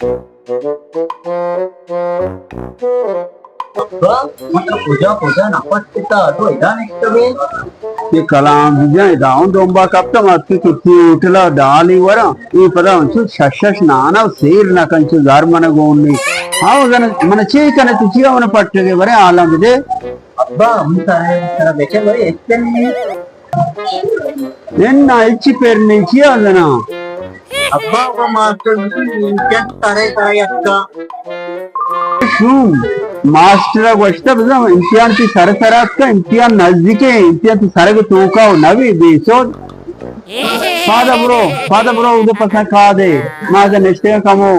ابا، من ترا کجا کجا نہ پٹتا، تو ادا نشتگے؟ اے کلام جان، ادا ہوں دمبا کپتا، ما اتکے کہ تی ہوٹلا ڈالی وراں، اے پدا انچو شش شش نانا و سیر نہ کن، چو زر من گون نی۔ ہاں، اگن من چے کنے، تو چیا من پٹگے، برے حالاں بدے۔ ابا، ہم سر، سر بیچے بھائی، اتنے۔ انا ہچی پر نی، چیا زنا؟ ابا، وہ ماسٹر امتحان سرے سرے اتکا۔ شوم، ماسٹر گوشتا بزن امتحان تی سر سر اتکا، امتحان نزدیک ہے، امتحان تی سرگ توکا و نبی بے سود۔ پادا برو، پادا برو، اودے پسا کادے۔ ما اگہ نشتگاں کمو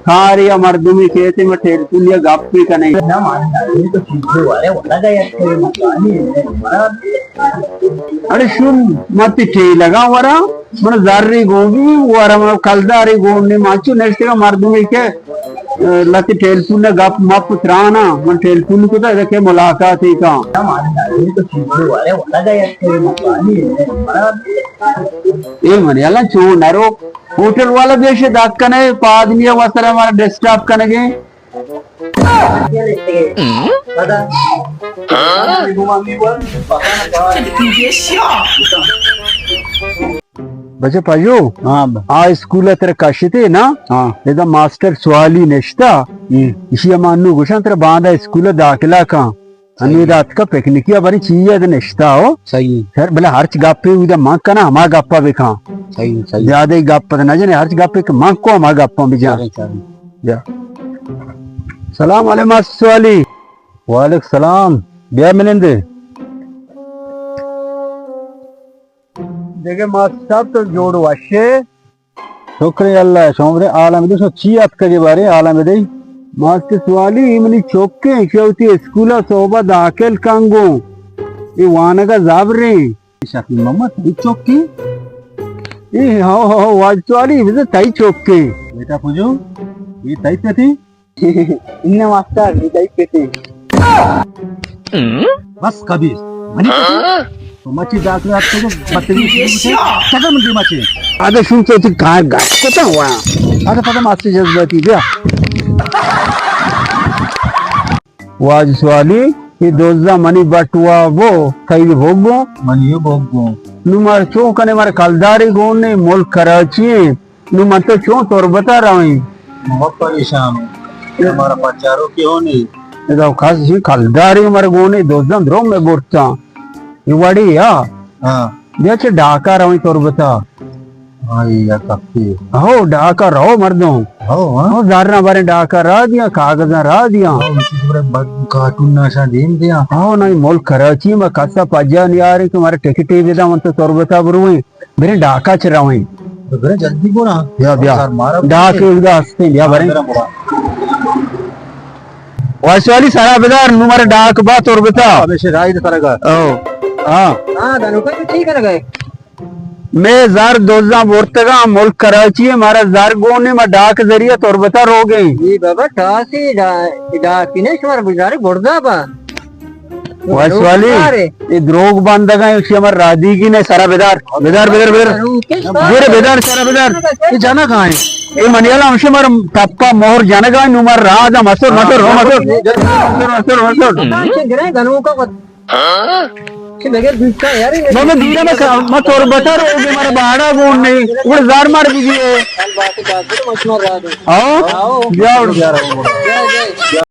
کارے یا مردمے کیت، ما ٹیلیفون یا گپے کنیں۔ نہ، من نہ، تو چیزے وارے وڑا گیا کہ مکانی ہے۔ اڑے شوم، ما تی ٹیلگا ورا، من زری گون بی ورا، من کلداری گون نی، ما چو نشتگاں مردمے کہ لہتے ٹیلیفون ءَ گپ مپ تران ءَ، من ٹیلیفون کتگ کہ ملاقاتے کن۔ اے منی اللہ چو نرو، ہوٹل والا بیش دک کنے، پادنی ءَ وسر ءَ مارا ڈسٹرب کنگے۔ بچہ پجو، ہاں۔ آ اسکول ءَ ترا کشتے نا؟ ہاں۔ ادا ماسٹر سوالی نشتا۔ ہم۔ ایشی ءَ ما انو گوشاں ترا باندا اسکول ءَ داخلہ کن۔ انو صحیح۔ ادا اتکا پکنکی ءَ بری چی ءَ نشتا ہو۔ صحیح۔ سر بلے ہرچ گپے اودا من کناں ہما گپا بکن۔ صحیح، صحیح۔ زیادہ گپ نہ جنے، ہرچ گپے کہ من کو ہما گپا بجان۔ صحیح، صحیح۔ بیا۔ سلام علیکم ماسٹر سوالی۔ وعلیکم سلام۔ بیا منندے۔ دگہ ماسٹر صاحب تو جوڑ وشے؟ شکر اللہ، شما برے عالم دے، شما چی اتکگے بارے عالم دے؟ ماسٹر سوالی، اے منی چوکیں، شوتی اسکولا صحبہ داخل کنگوں۔ اے وانگا زبریں۔ شفیع محمد، اے چوکیں؟ اے ہو، ہو، ہو، واج سوالی، بزے تئی چوکیں۔ بیٹا پجو، اے تئی پتی؟ انہ ماسٹر، اے تئی پتی۔ بس کبیر، منی پتی؟ تو مچی ڈاکٹر آپ کو بدتمیزی شروع ہے۔ چکر من دیما چے۔ آدھا شون تو تی کار گاٹ کو تا ہوا۔ آدھا پتہ ماسٹر جذباتی بیا۔ واج سوالی، اے دوزہ منی بٹوا بو، تئی بوگو۔ منی بوگو۔ نو مار چون کنے مار کلداری گون نے ملک کراچی ایں۔ نو من تو چون تربتا رویں؟ مت پریشان، ہمارا پچارو کیوں نہیں؟ ادا کس جی کلداری مر گونے دوزن درو میں برتا۔ یہ وڑی یا؟ ہاں۔ بیا چہ ڈاکا رویں تربتا۔ ہاں، یہ کپی۔ ہو، ڈاکا رو مردوں۔ ہو، ہاں۔ ہو، زرنا بارے ڈاکا را دیا، کاغذاں را دیا۔ ہو، اسی سے بڑا بگ-، کارٹون ناشا دیم دیا۔ ہو، نہیں، ملک کراچی میں کسا پجا نیارے کہ مارا ٹکٹے بدا، من تو تربتا برویں۔ بریں ڈاکا چہ رویں۔ تو بریں جلدی گورا۔ بیا، بیا۔ سر مارا ڈاک بیا۔ اودا ہستیں، بیا بریں۔ بریں، بریں۔ واشوالی سرا بدار، نو مر ڈاک با تربتا۔ ہمیشہ رائی دے سرگا۔ او۔ ہاں۔ ہاں، دنوکا تو ٹھیک ہے لگا۔ میں زر دوزاں بورتگاں، ملک کراچی ہے، مارا زر گون نے، ما ڈاک ذریعہ تربتا روگیں۔ اے بابا، ٹاسی ڈا-، ڈاکی نے شمار بزارے گڑدا با۔ واشوالی، اے دروگ بندگاں، ایشی ہمار رادیگی نے، سرا بدار، بدار، بدار، بدار۔ گیر بدار، سرا بدار۔ اے جانا کہاں ہے؟ اے منیالا ہمشی مر ٹپا مہر جنگا، نو مر راہ دا مسر، مسر، ہو مسر۔ مسر، مسر، مسر۔ بابا دورا مکا، ما تربتا روگے، مر باڑا گون نہیں، گڑ زار مار بھی دیئے۔ ہاں؟ بیا اڑ۔